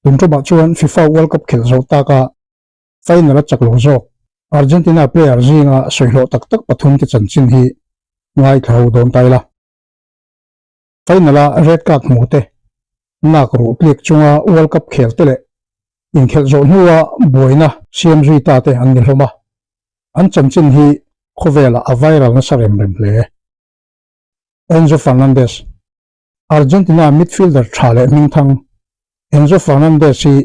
Tun ṭawmah chuan FIFA World Cup khelh zawh taka final a chak lo zawk Argentina player zinga sawihlawh tak tak pathumte chanchin hi ngaithla ho dawn ta ila. Final-a red card hmu te, nak ruh tlik chunga World Cup khel te leh inkhelh zawh hnua buaina siam zui ta te an ni hlawm a, an chanchin hi khawvelah a viral nasa rem rem hle. Enzo Fernandez, Argentina midfielder tha leh hmingthang Enzo Fernandez hi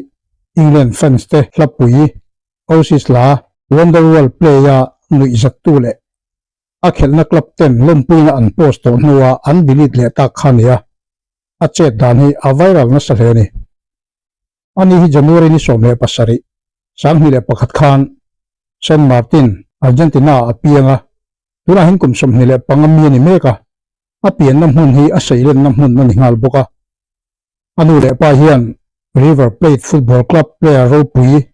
England fans te hlapui Aussies la Wonderwall play-a nuihzattu leh a khelhna club ten lawmpuina an post tawh hnua an delete leh tak kha a ni a, a chet dan hi a viral nasa hle a ni. Ani hi January ni 17, 2001 khan San Martin, Argentina a piang a, tunah hian kum 25 mi a ni mek a, a pianna hmun hi a seilenna hmun a ni nghal bawk a. A nu leh pa hian River Plate Football Club player ropui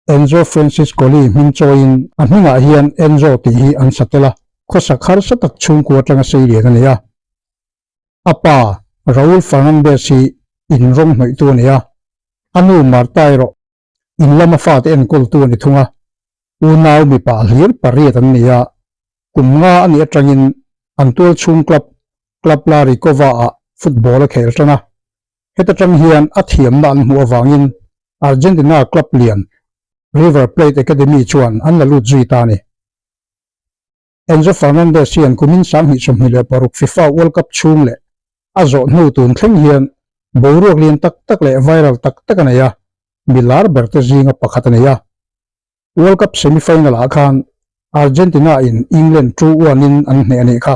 Enzo Franciscoli hming chawiin a hmingah hian Enzo tih hi an sa tel a, khawsak harsa tak chhungkua atanga sei lian a ni a. A pa Raul Fernandez hi in rawng hnawihtu a ni a, a nu Marta erawh in lama fate enkawltu a ni thung a. Unau mipa hlir pariat an ni a, kum nga a nih atangin an tualchhung club Club La Ricova-ah football a khel tan a. Heta tang hian a thiamna an hmuh avangin Argentina club lian River Plate Academy chuan an la lut zui ta a ni. Enzo Fernandez hian kumin 2026 FIFA World Cup chhung leh a zawh hnu tun thleng hian boruak lian tak tak leh viral tak tak a nei a, mi lar berte zinga pakhat a nei a. World Cup semi-final ah khan Argentina in England 2-1 in an hneh a nih kha.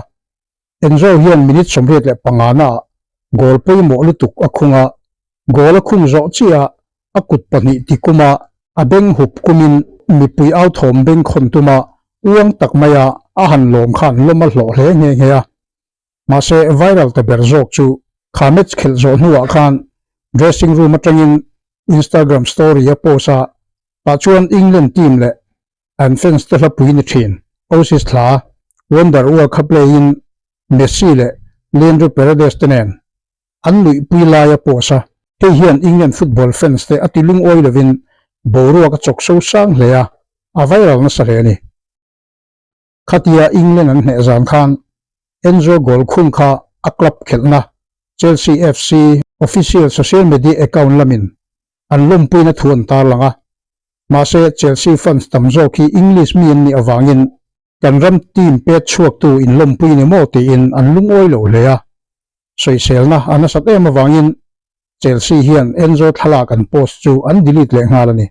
Enzo hian minute 85 na ah goal pawimawh lutuk a khung a, goal a khung zawh chiah a kut pahnih ti kum a, a beng hup kumin mipui au thawm beng khawn tum a, uang tak mai a a han lawm khan lawm a hlawh hle nghe nghe a. Mahse viral ta ber zawk chu kha match khelh zawh hnuah khan dressing room atangin Instagram story a post a, tah chuan England team leh an fans te hlapui ni thin Aussies thla Wonder World kha play in Messi leh Leandro Paredes te nen an nuihpui lai a post a, hei hian England football fans te a ti lungawi lovin boruak a chawk so sang hle a, a viral nasa hle a ni. Khatia England an hneh zan khan Enzo goal khung kha a club khelhna Chelsea FC official social media account lamin an lawmpuina thu an tarlang a. Mahse Chelsea fans tam zawk hi English mi an nih avangin kan ram team pet chhuaktu in lawmpui ni maw tiin an lungawi lo hle a. Sawiselna a nasat em avangin Chelsea hian Enzo thlalak an post chu an delete leh nghal a ni.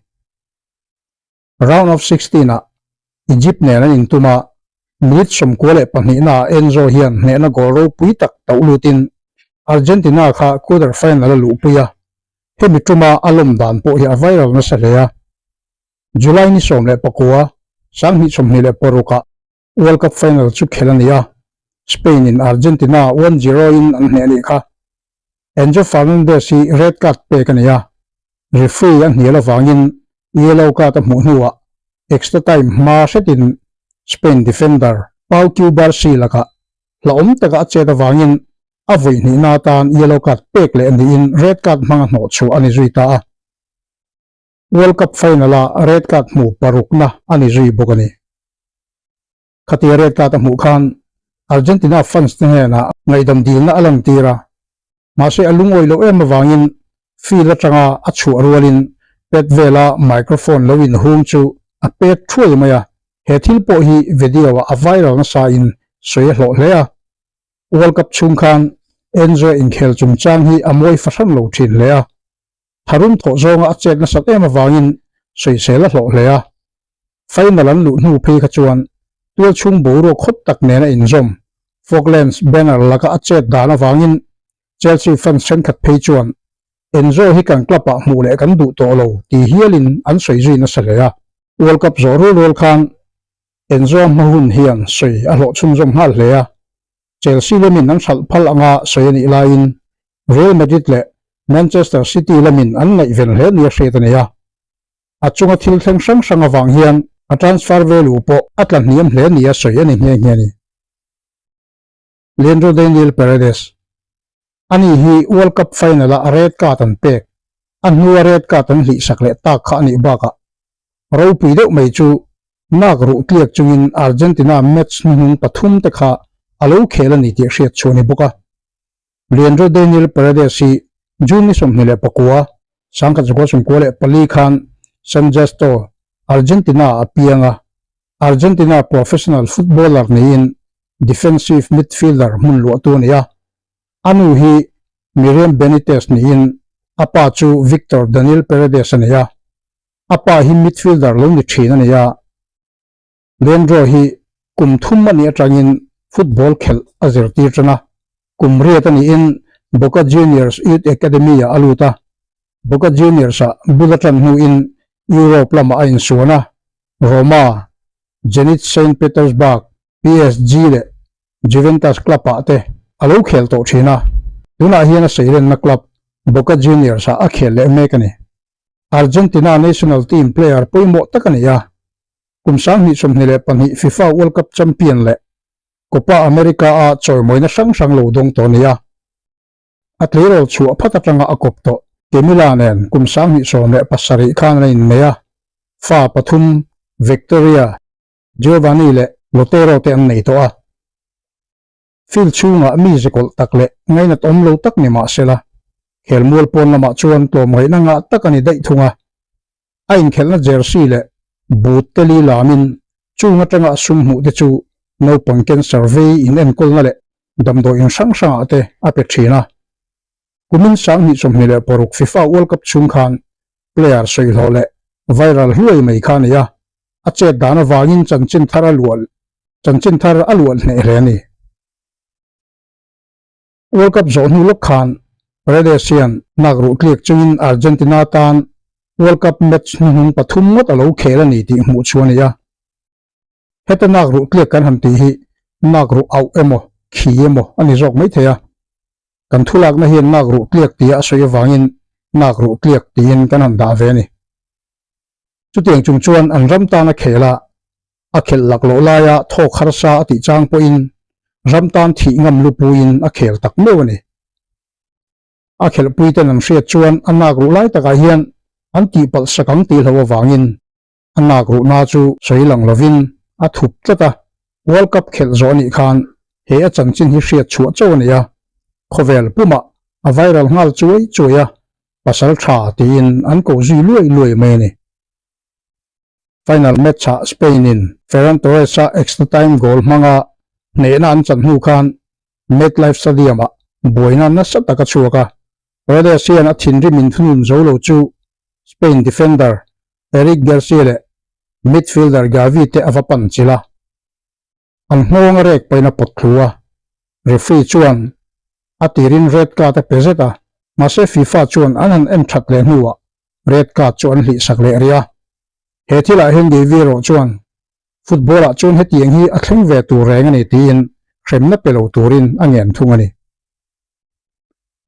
Round of 16 ah Egypt nen an intum a, minute 92 naah Enzo hian hnehna goal ropui tak tauh lutin Argentina kha quarter final a luhpui a, hemi tuma a lawm dan pawh hi a viral nasa hle a. July ni 19, 2026 ah World Cup final chu khelh a ni a, Spain in Argentina 1-0 in an hneh a nih kha. Enzo Fernandez hi red card pek a ni a, referee a hnial avangin yellow card a hmuh hnuah extra time hma hretin Spain defender Pau Cubarsi lakah hlauhawm taka a chet avangin a vawi hnihna atan yellow card pek leh niin red card hmanga hnawh chhuah a ni zui ta a. World Cup final-a red card hmu parukna a ni zui bawk a ni. Khatia red card a hmuh khan Argentina fans te hnenah ngaihdam dilna a lantir a, mahse a lungawi loh em avangin field atanga a chhuah rualin pet vela microphone lo inhung chu a pet thuai mai a, he thil pawh hi video-ah a viral nasa in sawi a hlawh hle a. World Cup chhung khan Enzo inkhel chungchang hi a mawi fahran lo thin hle a. Tharum thawh zawnga a chet nasat em avangin sawisel a hlawh hle a. Final an luh hnu phei kha chuan tualchhung boruak khawp tak nen a inzawm. Falklands banner laka a chet dan avangin Chelsea fans thenkhat phei chuan Enzo hi kan club ah hmuh leh kan duh tawh lo ti hialin an sawi zui nasa hle a. World Cup zawh rual rual khan Enzo a hma hun hian sawi a hlawh chhunzawm nghal hle a. Chelsea lamin an hralh phal anga sawi a nih laiin Real Madrid leh Manchester City lamin an ngaihven hle nia hriat a nei a. A chunga thil thleng hrang hrang avang hian a transfer value pawh a tla hniam hle nia sawi a ni nghe nghe a ni. Leandro Daniel Paredes, Ani hi World Cup final-a red card an pek. A hnua red card an hlihsak leh tak kha a nih bakah ropui deuh mai chu nak ruh tliak chungin Argentina match hnuhnung pathum te kha a lo khel a ni tih hriat chhuah a ni bawk a. Leandro Daniel Paredes hi June ni 29, 1994 khan San Justo, Argentina ah a piang a, Argentina professional footballer niin defensive midfielder hmun luahtu a ni a. A nu hi Miriam Benitez niin a pa chu Victor Daniel Paredes a ni a. A pa hi midfielder lo ni thin a ni a. Leandro hi kum thum a nih atangin football khelh a zirtir tan a. Kum riat a niin Boca Juniors Youth Academy-ah a lut a. Boca Juniors-ah bul a tan hnuin Europe lamah a insuan a, Roma, Zenit Saint Petersburg, PSG leh Juventus club-ah te a lo khel tawh thin a. Tunah hian a seilenna club Boca Juniors-ah a khel leh mek a ni. Argentina national team player pawimawh tak a ni a. Kum 2022 FIFA World Cup champion leh Copa America-a chawimawina hrang hrang lo dawng tawh a ni a. A tleirawl chhuah phat atanga a kawp tawh. Camila nen kum 2017 khan an innei a, fa pathum Victoria, Giovanni leh Lotero te an nei tawh a. Field chhungah mi zekawlh tak leh ngainat awm lo tak ni mah sela, khelmual pawn lamah chuan tlawmngaihna ngah tak a ni daih thung a. A inkhelhna jersey leh boot te li lamin chung atanga a sum hmuh te chu naupang cancer vei in enkawlna leh damdawi in hrang hrangah te a pe thin a. Kumin 2026 FIFA World Cup chhung khan player sawihlawh leh viral hluai mai kha a ni a, a chet dan avangin chanchin thar a luah chanchin thar a luah hneh hle a ni. World Cup zawh hnu lawk khan Paredes hian nak ruh tliak chungin Argentina tan World Cup match hnuhnung pathum ngawt a lo khel a ni tih hmuh chu a ni a. Heta nak ruh tliak kan han tih hi nak ruh auh emaw khi emaw a ni zawk maithei a. Kan thulakna hian nak ruh tliak tia a sawi avangin nak ruh tliak tiin kan han dah ve a ni. Chutiang chung chuan an ram tan a khel a, a khelh laklawh laia thawk harsa a tih chang pawhin ram tan thih ngam lupuiin a khel tak meuh a ni. A khelhpuiten an hriat chuan a nak ruh lai takah hian an tihpalh sak ang tih hloh avangin a nak ruhna chu sawi lang lovin a thup tlat a. World Cup khelh zawh a nih khan he a chanchin hi hriat chhuah chauh a ni a, khawvel pumah a viral nghal chuai chuai a, pasal tha tiin an ko zui luai luai mai a ni. Final match-ah Spain-in Ferran Torres-a extra time goal hmanga hnehna an chan hnu khan MetLife Stadium-ah buaina nasa tak a chhuak a, Paredes hian a thinrim inthunun zo lo chu Spain defender Eric Garcia leh midfielder Gavi te a va pan chilh a. An nghawng a rek pahin a pawt thlu a, referee chuan a tirin red card a pe zet a, mahse FIFA chuan an han en that leh hnuah red card chu an hlihsak leh rih a. He thilah hian Gavi erawh chuan football ah chuan hetiang hi a thleng ve tur reng a ni tiin hremna pe lo turin a ngen thung a ni.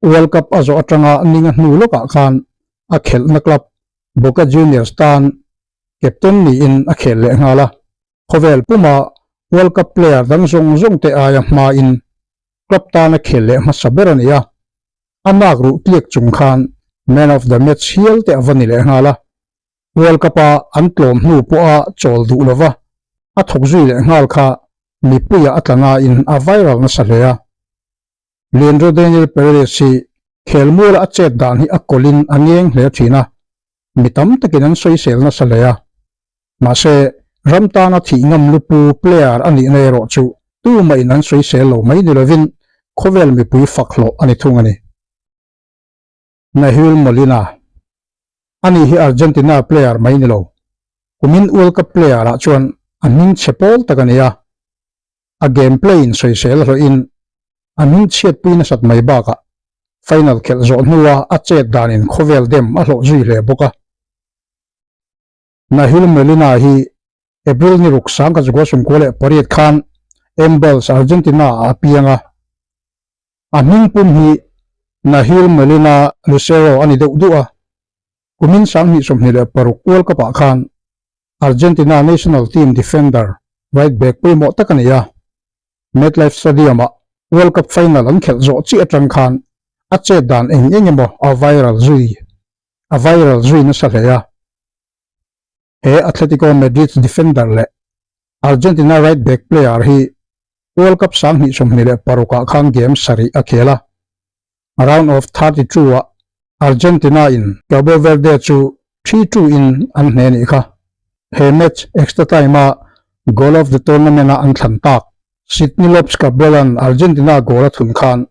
World Cup a zawh atanga ninga hnu lawkah khan a khelhna club Boca Juniors tan captain niin a khel leh nghal a. Khawvel puma World Cup player dang zawng zawng te aia hmain club tana khel leh hmasa ber a ni a, a nak ruh tliak chung khan man of the match hial te a va ni leh nghal a. World Cup a an tlawm hnu pawha chawl duh lova a thawk zui leh nghal kha mipuiah a tla nain a viral nasa hle a. Leandro Daniel Paredes hi khelmuala a chet dan hi a kawlhin a ngeng hle thin a, mi tam takin an sawisel nasa hle a. Mahse, ram tana thih ngam lupu player a nihna erawh chu tumahin an sawisel lo mai ni lovin khawvel mipui fak hlawh a ni thung a ni. Nahuel Molina, Ani hi Argentina player mai ni lo, kumin World Cup player ah chuan a hming chhe pawl tak a ni a. A game play in sawisel hlawhin a hming chhiatpui nasat mai bakah final khelh zawh hnua a chet danin khawvel dem a hlawh zui hle bawk a. Nahuel Molina hi April ni ruk 1998 khan Embalse, Argentina ah a piang a. A hming pum hi Nahuel Molina Lucero a ni deuh duh a. Kumin 2026 World Cup ah khan Argentina national team defender right back pawimawh tak a ni a. MetLife Stadium-ah World Cup final an khelh zawh chiah atang khan a chet dan eng eng emaw a viral zui. a viral zui nasa hle a. He Atletico Madrid defender leh Argentina right back player hi World Cup 2026 ah khan game sarih a khel a. Round of 32 ah Argentina in Cabo Verde chu 3-2 in an hneh nih kha. He match extra time a goal of the tournament a an thlan tak. Sidney Lopes Cabral-a'n Argentina goal a thun khan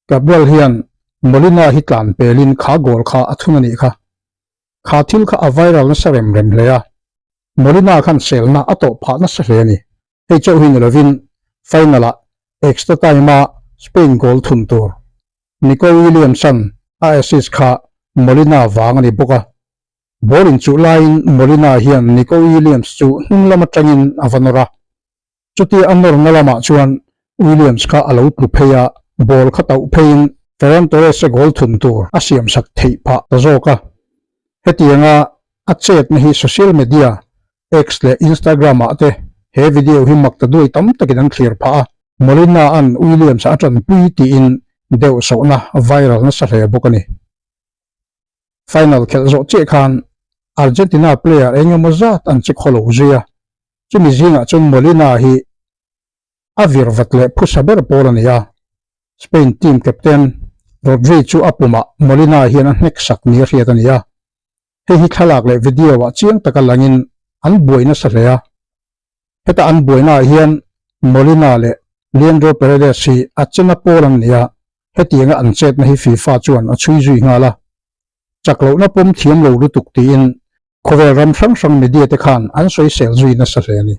Cabral hian Molina hi tlan pelin kha goal kha a thun a nih kha. Kha thil kha a viral nasa rem rem hle a, Molina khan selna a tawh phah nasa hle a ni. Hei chauh hi ni lovin final-ah extra time-a Spain goal thun tur Nico Williams-a'n a assist kha Molina vang a ni bawk a. Ball inchuh laiin Molina hian Nico Williams chu hnung lam atangin a va nawr a. Chutia a nawrna lamah chuan Williams kha a lo tlu phei a, ball kha tauh pheiin Ferran Torres-a goal thun tur a siamsak theih phah ta zawk a. Hetianga a chetna hi social media, X leh Instagram-ah te he video hi mak ta duai tam takin an thlir phah a. Molina-a'n Williams-a a tanpui tiin deuh sawhna viral nasa hle bawk a ni. Final khelh zawh chiah khan Argentina player eng emaw zat an che khaw lo zui a. Chumi zingah chuan Molina hi a vir vat leh phusa ber pawl a ni a, Spain team captain Rodri chu a pumah Molina hian a hnek sak ni a hriat a ni a, hei hi thlalak leh video ah chiang taka langin an buai nasa hle a. Heta an buainaah hian Molina leh Leandro Paredes hi a chena pawl an ni a, hetianga an chetna hi FIFA chuan a chhui zui nghal a, chak lohna pawm thiam lo lutuk tiin Khawvel ram hrang hrang media te khan an sawisel zui nasa hle a ni.